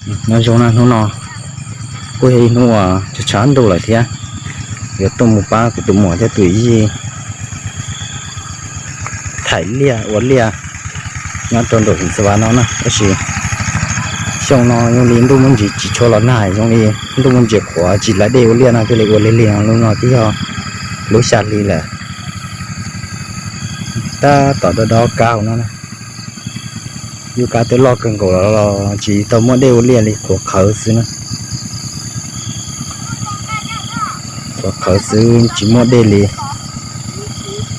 Nyob zoo na, hnub no kuj yog ib hnub uas tshav tshav ntuj lawm thiab, yuav tuaj mus pab kuv tus muam thiab tus yij thaim liaj ua liaj nyob rau nraum Xeem Xas Vas no na. Tab sis xyoo no zoo li ntuj muaj ntsis tsis tshua los nag, zoo li ntuj muaj ntsis qhuav tsis lav dej ua liaj no thiaj li ua lig lig no. Lub no twb yog lub xya hli lawm. Tab tom do do kab hauv no na. Yub kab twb loj kawg nkaus los tsis tau muaj dej ua liaj li, qhuav qhawv xwb na. Qhuav qhawv xwb tsis muaj dej li.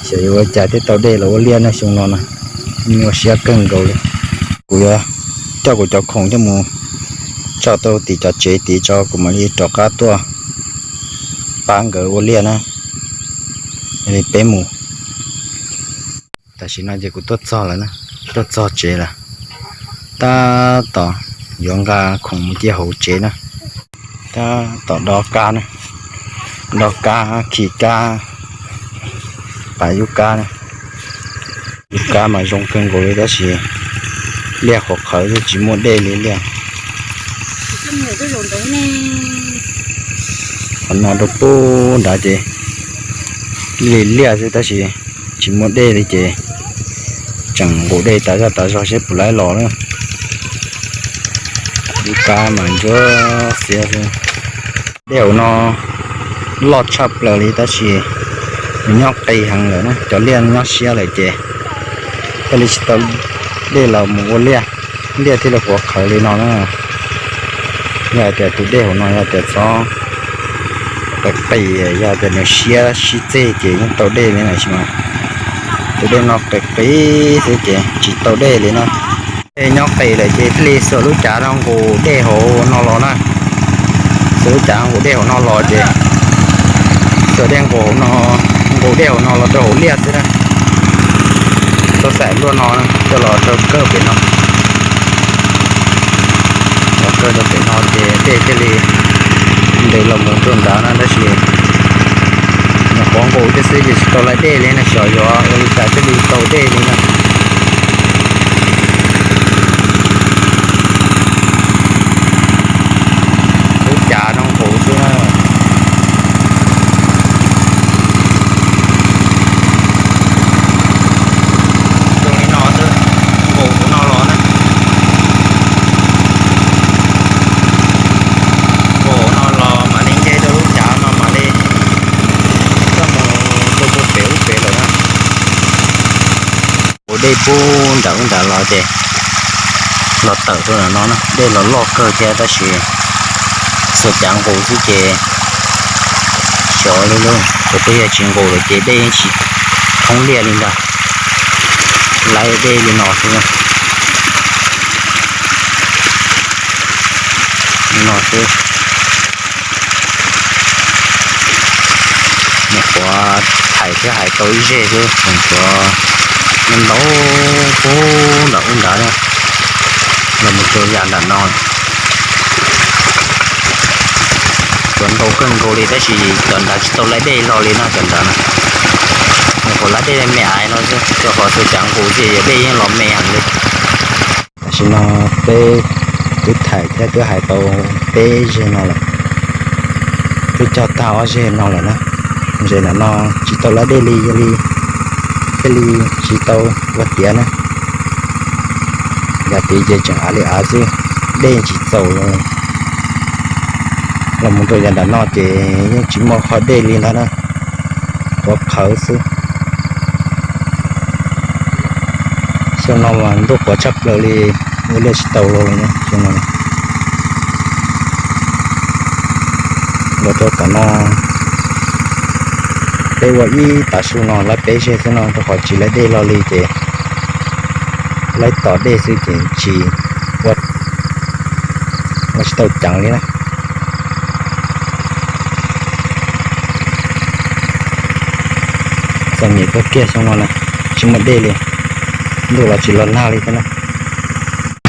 Xyov yuav ua cas thiaj tau dej los ua liaj na xyoo no na. Nyuaj siab kawg nkaus li. Kuv yuav coj kuv cov khoom coj mus tso tau tim cov tsev tid tso, kuv mam li rov qab tuaj pab nkawd ua liaj na. Li peb mus. Tam sim no ces kuv tuaj txog lawm na, tuaj txog tsev lawm. Tab tom yuav nqa khoom mus cia hauv tsev na. Tab tom do kab na, do kab, khi kab, pam yub kab na. Yub kab mas zoo kawg nkaus li tab sis liaj qhuav qhawv tsis muaj dej li liaj. Qhov no rau pub nrad ces li liaj xwb tab sis tsis muaj dej li ces tseem nqus dej tas zaj tas zog seb puas laib los na. Yub kab mas ntsuab xiab xwb. Dej hauv no loj tshaj plaws li tab sis nws nyob qis heev lawm na, cov liaj nyob siab lawm ces thiaj li tsis tau dej los mus ua liaj, liaj thiaj li qhuav qhawv li no na. Yog hais tias tus dej hauv no yog tias txhob qis qis, yog tias nws siab sib txeg ces yeej tau dej li na, tab sis mas tus dej no qis qis xwb ces tsis tau dej li na. Dej nyob qis lawm ces thiaj li xuas lub cav no nqus dej hauv no los na. Xuas lub cav nqus dej hauv no los ces xuas dej nqus hauv no, nqus dej hauv no los rau hauv liaj xwb na. Txhob xaim luaj no, coj los rau kawg pem no. Los kawg rau pem no ces dej thiaj li nqis los mus rau nrad na, tab sis nws qhuav nqus thiab xwb ces tsis tau laib dej li na, xyov yuav ua li cas thiaj li tau dej li na. Lub cav no nqus xwb na. Zoo li no xwb, nqus hauv no los na. Nqus hauv no los mam li nce rau lub cav no mam li coj mus rau puag pem ub pem lawm na. Nqus dej pub nram ub nrad los ces los tawm rau ntawm no na, dej los loj kawg thiab tab sis xuas cav nqus xwb ces xyov li lauj, thaum twg yog tsis nqus lawm ces dej yeej tsis thoob liaj li ntag, laib dej li no xwb. Li no xwb. Nyuam qhuav thaim thiab hais tau ib zeg xwb, tseem tshuav ntau pub nram ub nrad na, los mus rau yav nram no. Tshuav ntau kawg nkaus li tab sis cov nrad tsis tau laib dej hlo li no, cov nrad na. Nyuam qhuav laib dej me me aiv no xwb, rau qhov xuas cav nqus ces yog dej yeej los me heev li. Tam sim no peb twb thaim thiab twb hais tau peb zeg no lawm, twb cog tag ob zeg no lawm na. Ze ntawm no tsis tau laib dej li, yog li thiaj li tsis tau ua tiav na. Yav tid ces tseem av li av xwb, dej tsis txaus li. Los mus rau yav nram no ces yeej tsis muaj qhov dej li ntag na, qhuav qhawv xwb. Xyoo no mas ntuj qhuav tshaj plaws li, ua liaj tsis tau li xyoo no. Los rau tom no, peb ua ib tav su no laib peb zeg xwb no rau qhov tsis laib dej hlo li ces laib tos dej xwb ces tsis ua, ua tsis tau ceev li na. Txom nyem kawg kiag xyoo no na, tsis muaj dej li, ntuj los tsis los nag li thiab na.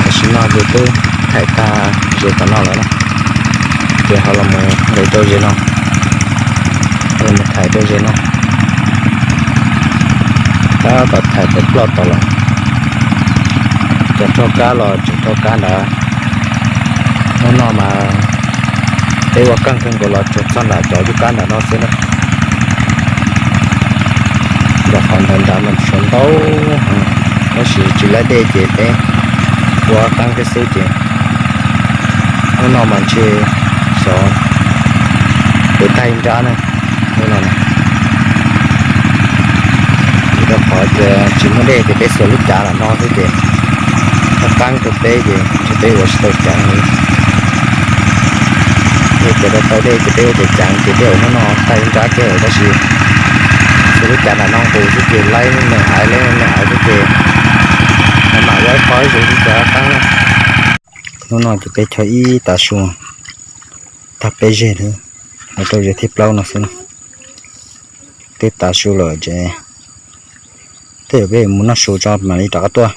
Tam sim no ces twb thaim tag ze tom no lawm na, ces ho los mus nqis rau ze no, los mus thaim rau ze no. Tab tom thaim tau ploj tod lawm, cov rog kab los tseem rog kab nrad, Mas peb ua qeeb kawg nkaus los tsuas txog nram cov yub qab nram no xwb na. Nram qhov nrad nrad mas tshuav ntau heev, tab sis tsis laib dej ces peb ua qeeb thiab xwb ces hnub no mas ntshe xyov puas tag ib nrab na. Hnub no na, vim rau qhov tias tsis muaj dej ces peb xuas lub cav nram no xwb ces qeeb rau peb ces ntshe peb ua tsis tau ceev li. Yog tias tau dej ces peb ua ceev ceev ces peb ua hnub no tag ib nrab kawg, tab sis xuas lub cav nram no nqus xwb ces laib me me aiv, laib me me aiv xwb ces mam ua ib qho ib zaug li cas qeeb na. Hnub no ces peb cog ib tav su tag peb zeg, mus rau zeg thib plaub no xwb na. Twb tav su lawm ces tej zaum peb mus noj su tso mam li rov qab tuaj.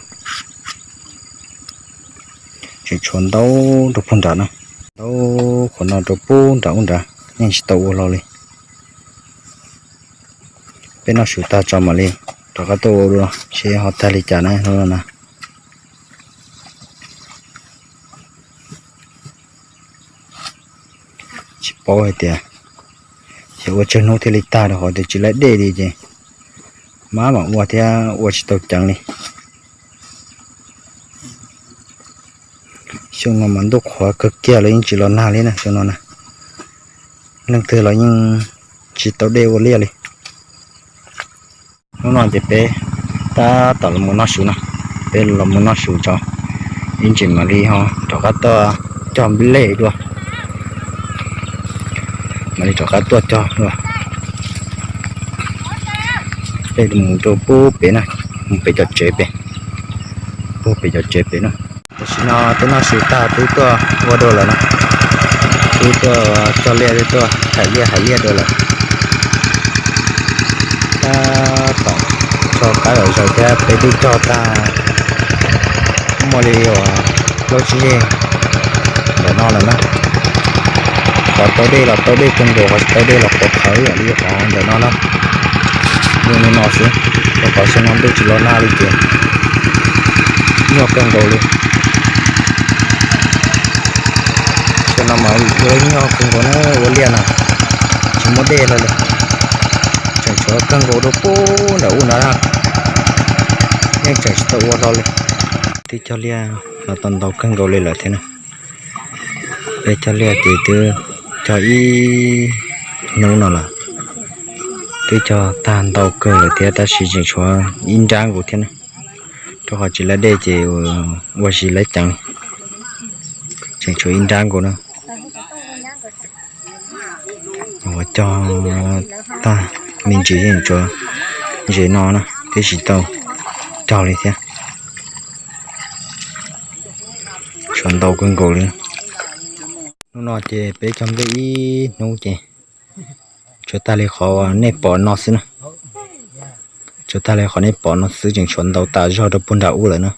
Tseem tshuav ntau rau puag nrad na, ntau qhov no rau puag nrad ub nrad yeej tsis tau ua hlo li. Peb noj su tag tso mam li rov qab tuaj ua dua seb ho tag li cas na no na. Tsis paub hais tias xyov ua tsawg hnub thiaj li tag rau qhov tias tsis laib dej li ces mab mam ua thiab ua tsis tau ceev li. Xyoo no mas ntuj qhuav kawg kiag los yeej tsis los nag li na xyoo no na. Leej twg los yeej tsis tau dej ua liaj li. Hnub no ces peb tab tom los mus noj su no, peb los mus noj su tso, ib ntsis mam li ho rov qab tuaj cog nplej dua, mam li rov qab tuaj cog dua. Peb mus rau puag pem na, mus pem cov tsev pem, puag pem cov tsev pem na. Tam sim no twb noj su tag twb tuaj ua dua lawm na, twb tuaj cog liaj twb tuaj hais liaj hais liaj dua lawm. Tab tom tso qaib los zaws thiab peb twb cog tag muaj li uas plaub tsib zeg ntawm no lawm na. Qhov tau dej los tau dej kawg nkaus, qhov tsis tau dej los qhuav qhawv ib yam li qhov ntawm no na. Zoo li no xwb, rau qhov xyoo no ntuj tsis los nag li ces nyuaj kawg nkaus li. Xyoo no mas yuav nyuaj kawg nkaus na, ua liaj na tsis muaj dej hlo li. Tseem tshuav kawg nkaus rau puag nram ub nrad, yeej tseem tsis tau ua hlo li. Twb cog liaj los tau ntau kawg nkaus li lawm thiab na. Peb cog liaj ces twb cog ib hnub no lawm, twb cog tag ntau kawg lawm thiab tab sis tseem tshuav ib nrab nkaus thiab na. Rau qhov tsis laib dej ces ua tsis laib ceev li, tseem tshuav ib nrab nkaus na. Ua cog tag me ntsis yeej tshuav ze no na, twb tsis tau cog li thiab. Tshuav ntau kawg nkaus li. Hnub no ces peb cog nplej ib hnub ces tshuav tag li qhov nej pom no xwb na. Tshuav tag li qhov nej pom no xwb, tseem tshuav ntau tas zog rau puag nram ub lawm na.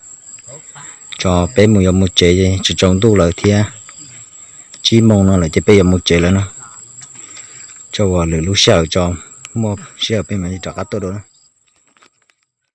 Tso peb mus yuav mus tsev, tsis tsaus ntuj lawm thiab, tsib moos no lawm ces peb yuav mus tsev lawm na. Tso uas lwm lub sij hawm tso, muaj sij hawm peb mam li rov qab tuaj dua na.